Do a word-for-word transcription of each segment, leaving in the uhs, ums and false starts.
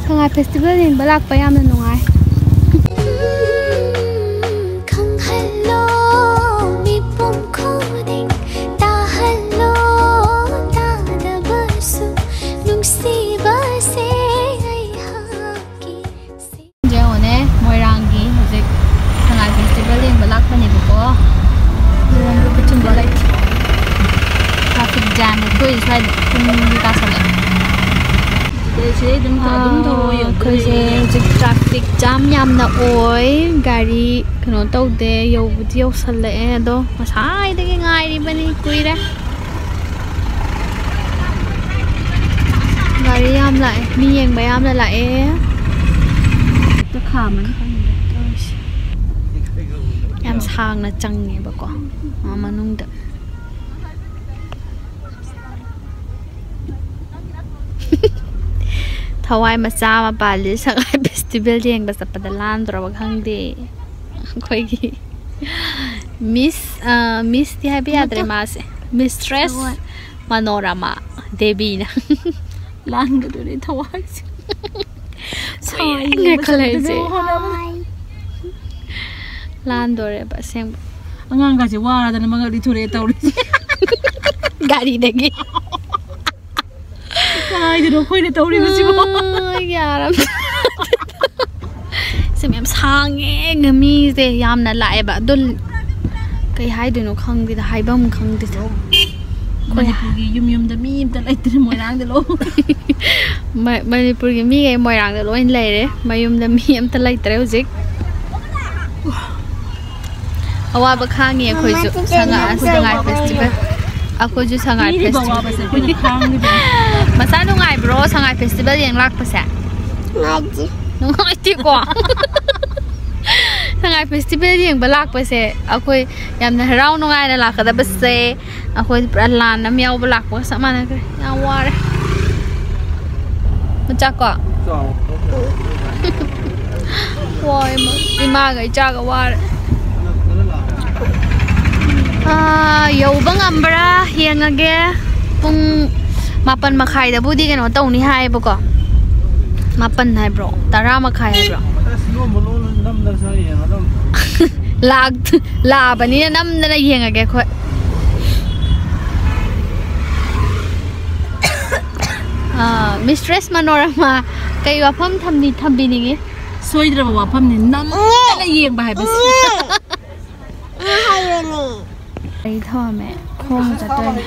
ꯁꯉꯥꯏ festival ꯌꯦꯡꯕ ꯂꯥꯛꯄ ꯌꯥꯝꯅ ꯅꯨꯡꯉꯥꯏ꯫ ꯈꯪꯍꯜꯂꯣ ꯃꯤꯄꯨꯝ ꯈꯨꯗꯤꯡ, ꯇꯥꯍꯜꯂꯣ ꯇꯥꯗꯕꯁꯨ, ꯅꯨꯡꯁꯤꯕꯁꯦ ꯑꯩꯍꯥꯛꯀꯤ꯫ ꯌꯦꯡꯉꯨꯅꯦ, ꯃꯣꯏꯔꯥꯡꯒꯤ ꯍꯧꯖꯤꯛ ꯁꯉꯥꯏ ꯐꯦꯁꯇꯤꯚꯦꯜ ꯌꯦꯡꯕ ꯂꯥꯛꯄꯅꯦꯕꯀꯣ꯫ ꯇ꯭ꯔꯥꯐꯤꯛ ꯖꯥꯝꯅ ꯊꯣꯛꯏ ꯁ꯭ꯋꯥꯏꯗ, ꯄꯨꯡ ꯇꯥꯁꯜꯂꯛꯑꯦ꯫ ꯁꯤꯗꯩ ꯑꯗꯨꯝ ꯑꯗꯨꯝ ꯊꯧꯔꯣ, ꯌꯧꯗꯣꯔꯦ꯫ ꯑꯩꯈꯣꯏꯁꯦ ꯍꯧꯖꯤꯛ ꯇ꯭ꯔꯥꯐꯤꯛ ꯖꯥꯝ ꯌꯥꯝꯅ ꯑꯣꯏ꯫ ꯒꯥꯔꯤ ꯀꯩꯅꯣ ꯇꯧꯗꯦ, ꯌꯧꯕꯗꯤ ꯌꯧꯁꯜꯂꯛꯑꯦ, ꯑꯗꯣ ꯉꯁꯥꯏꯗꯒꯤ ꯉꯥꯏꯔꯤꯕꯅꯤ, ꯀꯨꯏꯔꯦ꯫ ꯒꯥꯔꯤ ꯌꯥꯝ ꯂꯥꯛꯑꯦ, ꯃꯤ ꯌꯦꯡꯕ ꯌꯥꯝꯅ ꯂꯥꯛꯑꯦ꯫ ꯍꯦꯛꯇ ꯈꯥꯝꯃꯅꯤ꯫ ꯈꯪꯗꯦ ꯇꯧꯔꯤꯁꯦ꯫ ꯌꯥꯝ ꯁꯥꯡꯅ ꯆꯪꯉꯦꯕꯀꯣ, ꯑꯥ, ꯃꯅꯨꯡꯗ꯫ ꯊꯋꯥꯏ ꯃꯆꯥ ꯑꯃ ꯄꯥꯜꯂꯤ, ꯁꯉꯥꯏ ꯐꯦꯁꯇꯤꯚꯦꯜ ꯌꯦꯡꯕ ꯆꯠꯄꯗ ꯂꯥꯟꯗ꯭ꯔꯕ ꯈꯪꯗꯦ꯫ ꯑꯩꯈꯣꯏꯒꯤ ꯃꯤꯁ, ꯑ, ꯃꯤꯁꯇꯤ ꯍꯥꯏꯕ ꯌꯥꯗ꯭ꯔꯦ, ꯃꯥꯁꯦ ꯃꯤꯁꯇ꯭ꯔꯦꯁ ꯃꯅꯣꯔꯃꯥ ꯗꯦꯕꯤꯅ꯫ ꯂꯥꯟꯒꯗꯣꯔꯦ ꯊꯋꯥꯏꯁꯦ꯫ ꯊꯋꯥꯏ ꯀꯨꯏꯔꯦ ꯌꯦꯡꯕ ꯉꯥꯏꯈꯠꯂꯛꯏꯁꯦ꯫ ꯆꯠꯄꯗ ꯍꯣꯠꯅꯕꯗ꯫ ꯂꯥꯟꯗꯣꯔꯦꯕ ꯑꯁꯦꯡꯕ꯫ ꯑꯉꯥꯡꯒꯁꯦ ꯋꯥꯔꯗꯅ ꯃꯉꯛ ꯂꯤꯊꯣꯔꯛꯑꯦ ꯇꯧꯔꯤꯁꯦ꯫ ꯒꯥꯔꯤꯗꯒꯤ꯫ ꯀꯥꯏꯗꯅꯣ ꯑꯩꯈꯣꯏꯅ ꯇꯧꯔꯤꯕꯁꯤꯕꯣ? ꯑꯥ, ꯌꯥꯔꯝ-, ꯁꯦ ꯃꯌꯥꯝ ꯁꯥꯡꯉꯦ, ꯃꯤꯁꯦ ꯌꯥꯝꯅ ꯂꯥꯛꯑꯦꯕ꯫ ꯑꯗꯣ ꯀꯩ ꯍꯥꯏꯗꯣꯏꯅꯣ ꯈꯪꯗꯦꯗ, ꯍꯥꯏꯐꯝ ꯈꯪꯗꯦꯗ꯫ ꯑꯩꯈꯣꯏ ꯃꯅꯤꯄꯨꯔꯒꯤ ꯌꯨꯝ ꯌꯨꯝꯗ ꯃꯤ ꯑꯝꯇ ꯂꯩꯇ꯭ꯔꯦ, ꯃꯣꯏꯔꯥꯡꯗ ꯂꯣꯏ꯫ ꯃ-, ꯃꯅꯤꯄꯨꯔꯒꯤ ꯃꯤꯈꯩ ꯃꯣꯏꯔꯥꯡꯗ ꯂꯣꯏ ꯂꯩꯔꯦ, ꯃꯌꯨꯝꯗ ꯃꯤ ꯑꯝꯇ ꯂꯩꯇ꯭ꯔꯦ ꯍꯧꯖꯤꯛ꯫ ꯑꯋꯥꯕ ꯈꯥꯡꯉꯤ ꯑꯩꯈꯣꯏꯁꯨ꯫ ꯃꯃꯥ, ꯁꯉꯥꯏ, ꯆꯤꯆꯦ ꯁꯉꯥꯏ ꯐꯦꯁꯇꯤꯚꯦꯜ꯫ ꯑꯩꯈꯣꯏꯁꯨ ꯁꯉꯥꯏ ꯃꯤꯒꯤ ꯐꯦꯁꯇꯤꯚꯦꯜ꯫ ꯑꯋꯥꯕꯁꯦ ꯑꯩꯈꯣꯏꯅ ꯈꯥꯡꯒꯗꯕꯅꯤ꯫ ꯃꯆꯥ ꯅꯨꯡꯉꯥꯏꯕ꯭ꯔꯣ ꯁꯉꯥꯏ ꯐꯦꯁꯇꯤꯚꯦꯜ ꯌꯦꯡ ꯂꯥꯛꯄꯁꯦ? ꯅꯨꯡꯉꯥꯏꯇꯦ꯫ ꯅꯨꯡꯉꯥꯏꯇꯦꯀꯣ? ꯁꯉꯥꯏ ꯐꯦꯁꯇꯤꯚꯦꯜ ꯌꯦꯡꯕ ꯂꯥꯛꯄꯁꯦ ꯑꯩꯈꯣꯏ ꯌꯥꯝꯅ ꯍꯔꯥꯎ ꯅꯨꯡꯉꯥꯏꯅ ꯂꯥꯛꯀꯗꯕꯁꯦ꯫ ꯑꯩꯈꯣꯏꯗꯤ ꯄꯨꯔꯥ ꯂꯥꯟ ꯑꯃ ꯌꯥꯎꯕ ꯂꯥꯛꯄꯒ ꯆꯞ ꯃꯥꯟꯅꯈ꯭ꯔꯦ꯫ ꯌꯥꯝ ꯋꯥꯔꯦ꯫ ꯃꯆꯥ ꯀꯣ? ꯆꯥꯎ꯫ ꯋꯥꯔꯦ ꯃꯣꯏ꯫ ꯏꯃꯥꯒ ꯏꯆꯥꯒ ꯋꯥꯔꯦ꯫ ꯑꯥ, ꯌꯧꯕ ꯉꯝꯕ꯭ꯔꯥ ꯌꯦꯡꯉꯒꯦ꯫ ꯄꯨꯡ ꯃꯥꯄꯟ ꯃꯈꯥꯏꯗꯕꯨꯗꯤ ꯀꯩꯅꯣ ꯇꯧꯅꯤ ꯍꯥꯏꯌꯦꯕꯀꯣ꯫ ꯃꯥꯄꯟ ꯍꯥꯏꯕ꯭ꯔꯣ? ꯇꯔꯥ ꯃꯈꯥꯏ ꯍꯥꯏꯕ꯭ꯔꯣ? ꯂꯥꯛ- ꯂꯥꯛꯑꯕꯅꯤꯅ ꯅꯝꯗꯅ ꯌꯦꯡꯉꯒꯦ ꯑꯩꯈꯣꯏ꯫ ꯑꯥ, ꯃꯤꯁꯇ꯭ꯔꯦꯁ ꯃꯅꯣꯔꯃꯥ, ꯀꯩ ꯋꯥꯐꯝ ꯊꯝꯕꯤ- ꯊꯝꯕꯤꯅꯤꯡꯉꯤ? ꯁꯣꯏꯗ꯭ꯔꯕ ꯋꯥꯐꯝꯅꯤ, ꯅꯝꯗꯅ ꯌꯦꯡꯕ ꯍꯥꯏꯕꯁꯤ꯫ ꯒꯥꯔꯤ ꯊꯝꯃꯝꯃꯦ, ꯈꯣꯡꯅ ꯆꯠꯇꯣꯏꯅꯦ꯫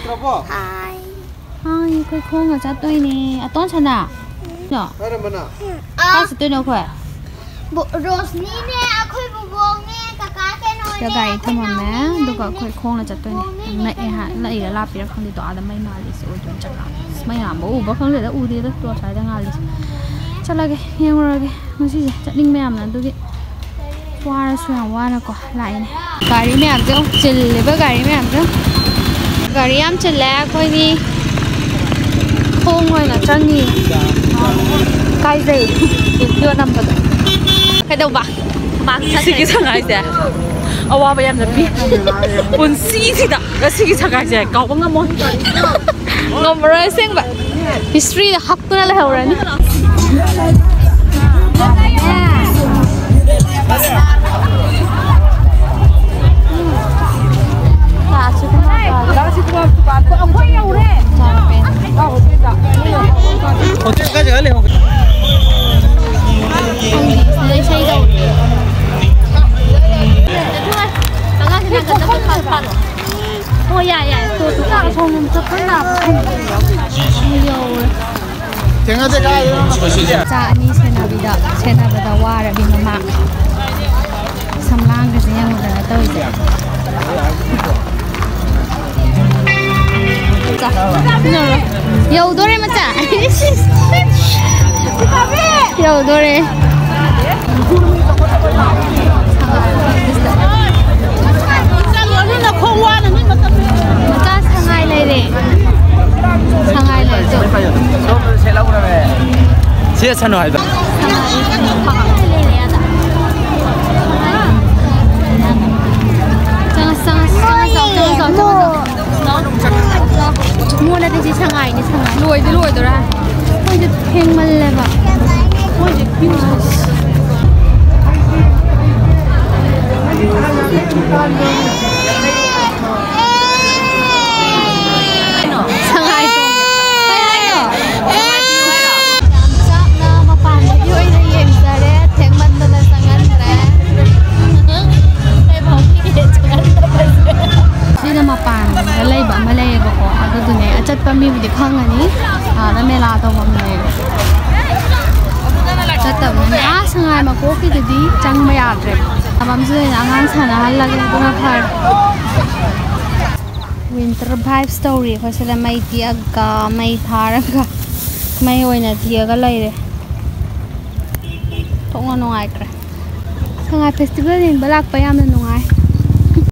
ꯍꯥꯏ, ꯑꯩꯈꯣꯏ ꯈꯣꯡꯅ ꯆꯠꯇꯣꯏꯅꯦ꯫ ꯑꯇꯣꯟ ꯁꯅꯥ꯫ ꯅꯣ? ꯀꯥꯏ ꯆꯠꯇꯣꯏꯅꯣ ꯑꯩꯈꯣꯏ? ꯕꯣ-, ꯔꯣꯁꯅꯤꯅꯦ, ꯑꯩꯈꯣꯏ ꯕꯣꯕꯣꯛꯅꯦ, ꯀꯀꯥ ꯀꯩꯅꯣꯅꯦ, ꯁꯤꯗ ꯒꯥꯔꯤ ꯑꯩꯈꯣꯏ ꯊꯝꯃꯝꯃꯦ, ꯅꯥꯎꯅꯦ, ꯑꯗꯨꯒ ꯑꯩꯈꯣꯏ ꯈꯣꯡꯅ ꯆꯠꯇꯣꯏꯅꯦ꯫ ꯕꯣꯕꯣꯛꯅꯦ, ꯅꯛꯑꯦ ꯍꯥꯏ-, ꯅꯛꯏꯔꯥ ꯂꯥꯞꯄꯤꯔꯥ ꯈꯪꯗꯦ, ꯑꯗꯣ ꯑꯥꯗ ꯃꯩ ꯉꯥꯜꯂꯤꯁꯦ ꯑꯣꯏꯗꯣꯏꯅꯤ ꯆꯠꯂꯛꯑꯒꯦ꯫ ꯑꯁ, ꯃꯩ ꯉꯥꯟꯕ ꯎꯕ ꯈꯪꯗꯦꯗ, ꯎꯗꯦꯗ ꯇꯣꯔꯆ ꯂꯥꯏꯠꯇ ꯉꯥꯜꯂꯤꯁꯦ꯫ ꯆꯠꯂꯒꯦ, ꯌꯦꯡꯉꯨꯔꯒꯦ꯫ ꯉꯁꯤꯁꯦ ꯆꯠꯅꯤꯡꯕ ꯌꯥꯝꯅ, ꯑꯗꯨꯒꯤ ꯋꯥꯔꯁꯨ ꯌꯥꯝ ꯋꯥꯅꯀꯣ ꯂꯥꯛꯏꯅꯦ꯫ ꯒꯥꯔꯤ ꯃꯌꯥꯝꯁꯦ ꯌꯦꯡꯉꯨ, ꯆꯤꯜꯂꯤꯕ ꯒꯥꯔꯤ ꯃꯌꯥꯝꯁꯦ ꯌꯦꯡꯉꯨ꯫ ꯒꯥꯔꯤ ꯌꯥꯝ ꯆꯤꯜꯂꯦ, ꯑꯩꯈꯣꯏꯅꯤ ꯈꯣꯡ ꯑꯣꯏꯅ ꯆꯪꯉꯤ꯫ ꯏꯀꯥꯏꯖꯩ ꯚꯤꯗꯤꯑꯣ ꯅꯝꯕꯗꯣ꯫ ꯀꯩꯗꯧꯕ? ꯁꯤꯒꯤ ꯁꯉꯥꯏꯁꯦ ꯑꯋꯥꯕ ꯌꯥꯝꯅ ꯄꯤ꯫ ꯄꯨꯟꯁꯤꯁꯤꯗ ꯉꯁꯤꯒꯤ ꯁꯉꯥꯏꯁꯦ ꯀꯥꯎꯕ ꯉꯝꯃꯣꯏ꯫ ꯉꯝꯃꯔꯣꯏ ꯑꯁꯦꯡꯕ꯫ ꯍꯤꯁꯇ꯭ꯔꯤꯗ ꯍꯛꯇꯨꯅ ꯂꯩꯍꯧꯔꯅꯤ꯫ ꯑꯩꯈꯣꯏ ꯌꯧꯔꯦ꯫ ꯍꯣꯇꯦꯜ ꯀꯥꯏ ꯖꯒꯥ ꯂꯩꯍꯧꯒꯦ? ꯈꯪꯗꯦ, ꯁꯤꯗ ꯏꯁꯩ ꯇꯧꯔꯤ꯫ ꯑꯉꯥꯡꯁꯦ ꯅꯥꯀꯟꯗ ꯐꯠ ꯐꯠ ꯐꯥꯔꯣ꯫ ꯍꯣꯏ, ꯌꯥꯏ, ꯌꯥꯏ꯫ ꯇꯣ, ꯇꯣ, ꯇꯣ꯫ ꯑꯁꯣꯝꯂꯣꯝ ꯆꯠꯄ ꯌꯥꯕ ꯈꯪꯗꯦ꯫ ꯌꯧꯔꯦ꯫ ꯊꯦꯡꯅꯁꯦ ꯀꯥꯏꯗꯅꯣ? ꯃꯆꯥ ꯑꯅꯤ ꯁꯦꯟꯅꯕꯤꯗ, ꯁꯦꯟꯅꯕꯗ ꯋꯥꯔꯕꯤ ꯃꯃꯥ꯫ ꯁꯝꯂꯥꯡꯒꯁꯦ ꯌꯦꯡꯉꯨꯗꯅ ꯇꯧꯔꯤꯁꯦ꯫ ꯌꯧꯗꯣꯔꯦ ꯃꯆꯥ꯫ ꯌꯧꯗꯣꯔꯦ꯫ ꯃꯆꯥ ꯁꯉꯥꯏ ꯂꯩꯔꯦ꯫ ꯁꯉꯥꯏ ꯂꯩꯔꯦ꯫ ꯁꯤ ꯁꯅꯨ ꯍꯥꯏꯕ꯫ ꯆꯪꯉꯁꯤ, ꯆꯪꯉꯁꯤ, ꯆꯪꯉꯁꯤ, ꯆꯪꯉꯁꯤ, ꯆꯪꯉꯁꯤ꯫ ꯃꯣꯟꯅꯗꯤ ꯁꯤ ꯁꯉꯥꯏꯅꯤ, ꯁꯉꯥꯏ꯫ ꯂꯣꯏꯗꯤ ꯂꯣꯏꯗꯣꯔꯦ꯫ ꯑꯩꯈꯣꯏꯁꯨ ꯊꯦꯡꯃꯜꯂꯦꯕ꯫ ꯃꯤꯕꯨꯗꯤ ꯈꯪꯉꯅꯤ꯫ ꯑꯥꯗ ꯃꯦꯂꯥ ꯇꯧꯐꯝ ꯂꯩꯔꯦ꯫ ꯆꯠꯇꯕꯅꯤꯅ ꯑꯥ ꯁꯉꯥꯏ ꯃꯀꯣꯛꯀꯤꯗꯨꯗꯤ ꯆꯪꯕ ꯌꯥꯗ꯭ꯔꯦ꯫ ꯊꯝꯐꯝꯁꯨ ꯂꯩꯅ ꯑꯉꯥꯡ ꯁꯥꯟꯅꯍꯜꯂꯒꯦ, ꯑꯗꯨꯅ ꯐꯔꯦ꯫ Winter vibes ꯇꯧꯔꯤ ꯑꯩꯈꯣꯏ ꯁꯤꯗ, ꯃꯩ ꯇꯤꯛꯑꯒ, ꯃꯩ ꯊꯥꯔꯒ, ꯃꯩ ꯑꯣꯏꯅ ꯊꯤꯔꯒ ꯂꯩꯔꯦ꯫ ꯊꯣꯛꯅ ꯅꯨꯡꯉꯥꯏꯈ꯭ꯔꯦ꯫ ꯁꯉꯥꯏ festival ꯌꯦꯡꯕ ꯂꯥꯛꯄ ꯌꯥꯝꯅ ꯅꯨꯡꯉꯥꯏ꯫